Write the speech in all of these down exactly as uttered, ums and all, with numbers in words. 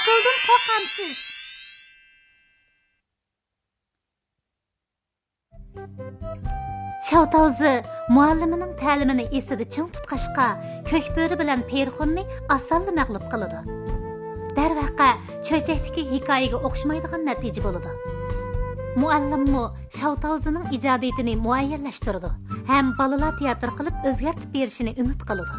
ئۇكولدىن قورقامسىز؟ شاۋتاۋزى مۇئەللىمىنىڭ تەلىمىنى ئېسىدە چىڭ تۇتقاچقا، كۆكبۆرە بىلەن پېرىخوننى ئاسانلا مەغلۇپ قىلىدۇ. دەرۋەقە، چۆچەكتىكى ھېكايىگە ئوخشىمايدىغان نەتىجە بولىدۇ. مۇئەللىممۇ شاۋتاۋزىنىڭ ئىجادىيىتىنى مۇئەييەنلەشتۈرىدۇ ھەم بالىلار تىياتىرى قىلىپ ئۆزگەرتىپ بېرىشىنى ئۈمىد قىلىدۇ.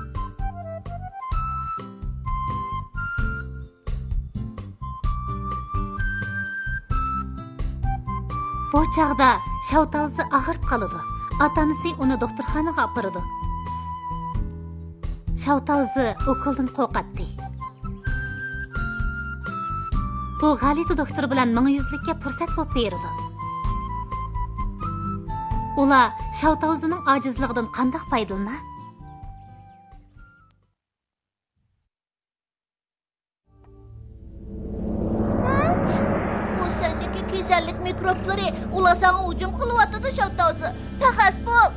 بۇ چاغدا شاۋتاۋزى ئاغرىپ قالىدۇ. ئاتا-ئانىسى ئۇنى دوختۇرخانىغا ئاپىرىدۇ. شاۋتاۋزى ئوكۇلدىن قورقاتتى. بۇ غەلىتە دوختۇر بىلەن مىڭ يۈزلۈككە پۇرسەت بولۇپ بېرىدۇ. ئۇلار شاۋتاۋزىنىڭ ئاجىزلىقىدىن قانداق پايدىلىنا؟ بۇ سەندىكى كېسەللىك مىكروبلىرى، ئۇلار ساڭا ھۇجۇم قىلىۋاتىدۇ، شاۋتاۋزى. پەخەس بول.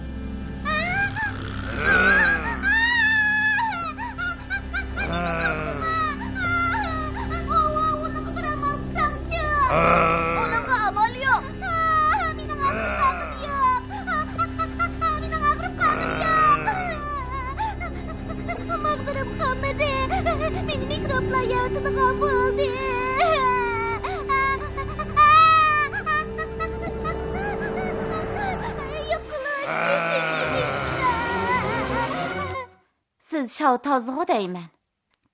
ئۇنىڭغا بىر ئامال قىلساڭچۇ. ئۇنىڭغا ئامال يوق. مېنىڭ ئاغرىپ قالغۇم يوق. مېنىڭ ئاغرىپ قالغۇم يوق. ماغدۇرۇم قالمىدى. مېنى مىكروبلار يارىتىدىغان بولدى. يوقىلىش. سىز شاۋتاۋزىغۇ دەيمەن.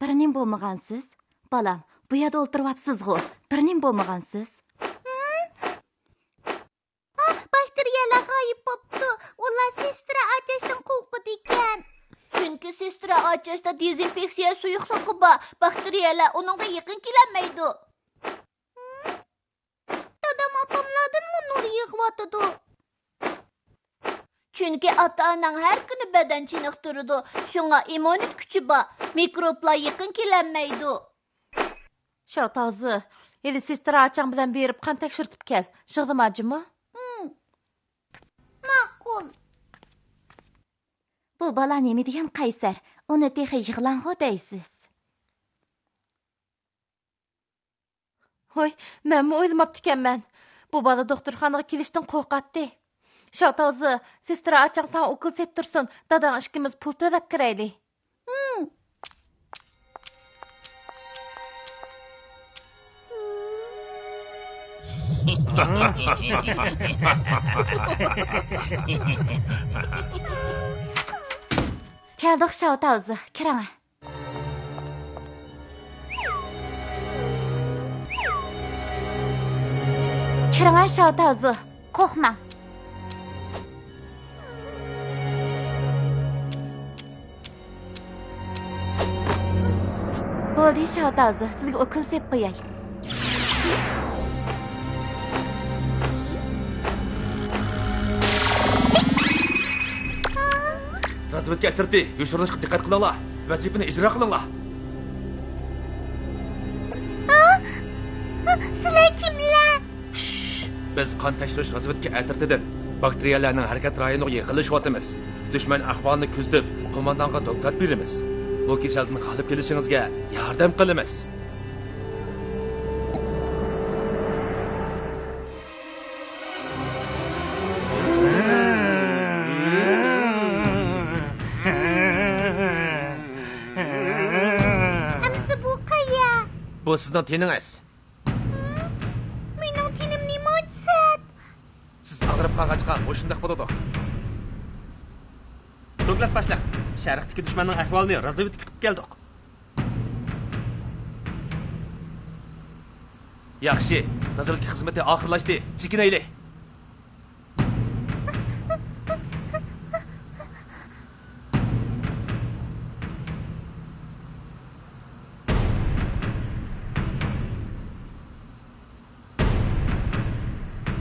بىر نېمە بولمىغانسىز؟ بالام، بۇ يەردە ئولتۇرۇۋاپسىزغۇ. بىر نېمە بولمىغانسىز؟ ئاھ، باكتېرىيەلەر غايىب بوپتۇ. ئۇلار سېسترا ئاچاشتىن قورقىدىكەن. چۈنكى سېسترا ئاچاشتا دېزىنفېكسىيە سۇيۇقلۇقى بار. باكتېرىيەلەر ئۇنىڭغا يېقىن كېلەلمەيدۇ. دادام ئاپاملاردىنمۇ نۇر يېغىۋاتىدۇ. چۈنكى ئاتا-ئاناڭ ھەر كۈنى بەدەن چېنىقتۇرىدۇ، شۇڭا ئىممۇنىتېت كۈچى بار، مىكروبلار يېقىن كېلەلمەيدۇ. شاۋتاۋزى، ھېلى سېسترا ئاچاڭ بىلەن بېرىپ قان تەكشۈرتۈپ كەل. شىغدىما جىمۇ؟ ھىم. ماقۇل. بۇ بالا نېمە دېگەن قەيسەر؟ ئۇنى تېخى يىغلاڭغۇ دەيسىز؟ ھوي، مەنمۇ ئويلىماپتىكەنمەن. بۇ بالا دوختۇرخانىغا كېلىشتىن قورقاتتى. شاۋتاۋزى، سېسترا ئاچاڭ ساڭا ئوكۇل سېلىپ تۇرسۇن، داداڭ ئىككىمىز پۇل تۆلەپ كىرەيلى. ھىم. كەلدۇق، شاۋتاۋزى، كىرىڭە. كىرىڭە، شاۋتاۋزى، قورقماڭ. بولدى، شاۋتاۋزى، سىزگە ئوكۇل سېلىپ قوياي. رازۋېدكا ئەترىتى، يوشۇرۇنۇشقا دىققەت قىلىڭلار. ۋەزىپىنى ئىجرا قىلىڭلار. ھا؟ سىلەر كىملەر؟ شش! بىز قان تەكشۈرۈش رازۋېدكا ئەترىتىدىن باكتېرىيەلەرنىڭ ھەرىكەت رايونىغا يېقىنلىشىۋاتىمىز. دۈشمەن ئەھۋالىنى كۆزىتىپ، قوماندانغا دوكلات بېرىمىز. بۇ كېسەلدىن غالىب كېلىشىڭىزگە ياردەم قىلىمىز. ئەمىسە بۇ قەيەر؟ بۇ سىزنىڭ تېنىڭىز. ھىم؟ مېنىڭ تېنىم نېمانچە سەت؟ سىز ئاغرىپ قالغاچقا مۇشۇنداق بولىدۇ. دوكلات باشلىق، شەرقتىكى دۈشمەننىڭ ئەھۋالىنى رازۋېدكا قىلىپ كەلدۇق. ياخشى، رازۋېدكا خىزمىتى ئاخىرلاشتى، چېكىنەيلى.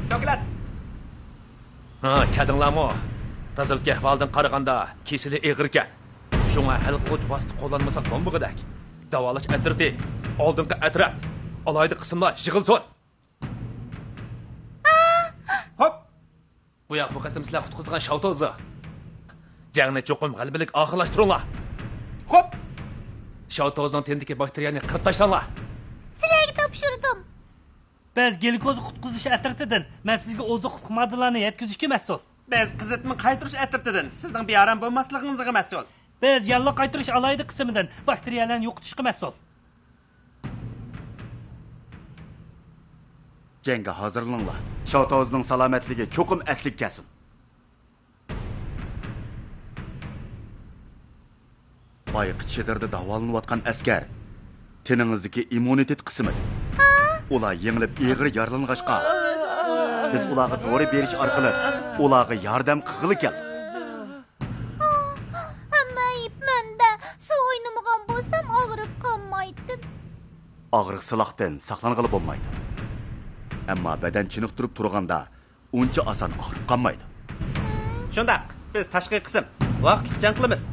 دوكلات. ھا، كەلدىڭلارمۇ؟ رازۋېدكا ئەھۋالىدىن قارىغاندا، كېسىلى ئېغىركەن. شۇڭا ھەل قىلغۇچ ۋاسىتە قوللانمىساق بولمىغۇدەك. داۋالاش ئەترىتى، ئالدىنقى ئەترەت، ئالاھىدە قىسىملار يىغىلسۇن. خوپ. بۇ ياق بۇ قېتىم سىلەر قۇتقۇزىدىغان شاۋتوزى. جەڭنى چوقۇم غەلىبىلىك ئاخىرلاشتۇرۇڭلار. خوپ. شاۋتوزىنىڭ تېنىدىكى باكتېرىيەنى قىرىپ تاشلاڭلار. بىز گلۇكوزا قۇتقۇزۇش ئەترىتىدىن. مەن سىزگە ئوزۇقلۇق ماددىلارنى يەتكۈزۈشكە مەسئۇل. بىز قىزىتما قايتۇرۇش ئەترىتىدىن. سىزنىڭ بىئارام بولماسلىقىڭىزغا مەسئۇل. بىز ياللۇغ قايتۇرۇش ئالاھىدە قىسىمىدىن. باكتېرىيەلەرنى يوقىتىشقا مەسئۇل. جەڭگە ھازىرلىنىڭلار. شياۋتاۋزېنىڭ سالامەتلىكى چوقۇم ئەسلىگە كەلسۇن. بايىقى چېدىردا داۋالىنىۋاتقان ئەسكەر تېنىڭىزدىكى ئىممۇنىتېت قىسمىدىن. ھا؟ ئۇلار يېڭىلىپ ئېغىر يارىلانغاچقا، بىز ئۇلارغا دورا بېرىش ئارقىلىق ئۇلارغا ياردەم قىلغىلى كەلدۇق. ھا، ھەممە ئەيىب مەندە. سۇ ئوينىمىغان بولسام ئاغرىپ قالمايتتىم. ئاغرىق سىلاقتىن ساقلانغىلى بولمايدۇ. ئەمما بەدەن چېنىقتۇرۇپ تۇرغاندا ئۇنچە ئاسان ئاغرىپ قالمايدۇ. شۇنداق، بىز تاشقى قىسىم ۋاقىتلىق جەڭ قىلىمىز.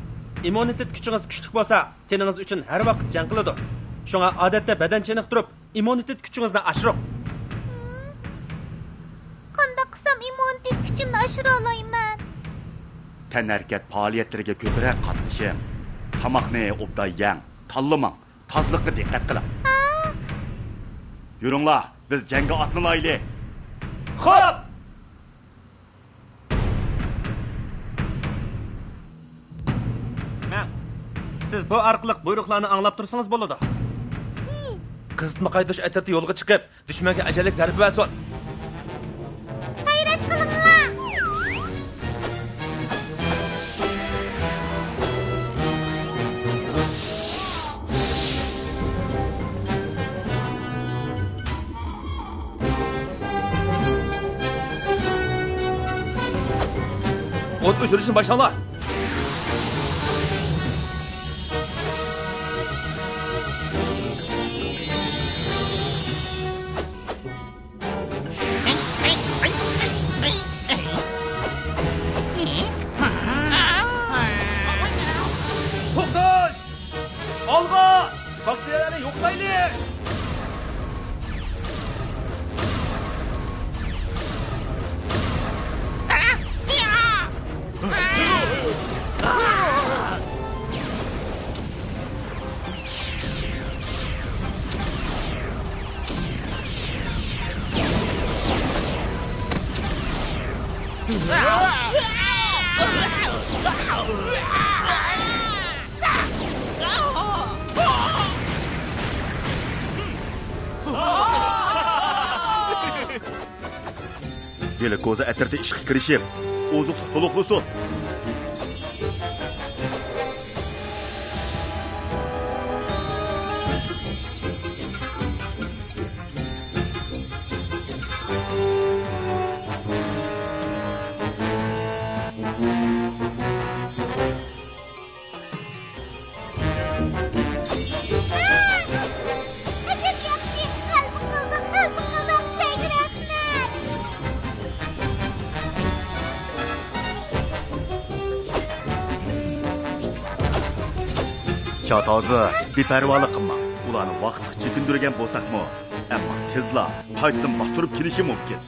ئىممۇنىتېت كۈچىڭىز كۈچلۈك بولسا، تېنىڭىز ئۈچۈن ھەر ۋاقىت جەڭ قىلىدۇ. شۇڭا ئادەتتە بەدەن چېنىقتۇرۇپ، ئىممۇنىتېت كۈچىڭىزنى ئاشۇرۇڭ. قانداق قىلسام ئىممۇنىتېت كۈچۈمنى ئاشۇرالايمەن؟ تەنھەرىكەت پائالىيەتلىرىگە كۆپرەك قاتنىشىڭ. تاماقنى ئوبدان يەڭ، تاللىماڭ. تازىلىققا دىققەت قىلىڭ. ھا؟ يۈرۈڭلار، بىز جەڭگە ئاتلىنايلى. خوپ! مەن. سىز بۇ ئارقىلىق بۇيرۇقلارنى ئاڭلاپ تۇرسىڭىز بولىدۇ. قىزىتما قايتۇرۇش ئەترىتى يولغا چىقىپ، دۈشمەنگە ئەجەللىك زەربە بەرسۇن. غەيرەت قىلىڭلار! ئوت ئۆچۈرۈشنى باشلاڭلار! توختاش! ئالغا! باكتېرىيەلەرنى يوقلايلى! گلۇكوزا ئەترىتى ئىشقا كىرىشىپ، ئوزۇقلۇق تولۇقلىسۇن. ئەجەب ياخشى! غەلىبە قىلدۇق، غەلىبە قىلدۇق! بەك رەھمەت! شياۋتاۋزې، بىپەرۋالىق قىلماڭ. ئۇلارنى ۋاقىتلىق چېكىندۈرگەن بولساقمۇ، ئەمما تېزلا قايتىدىن باستۇرۇپ كېلىشى مۇمكىن.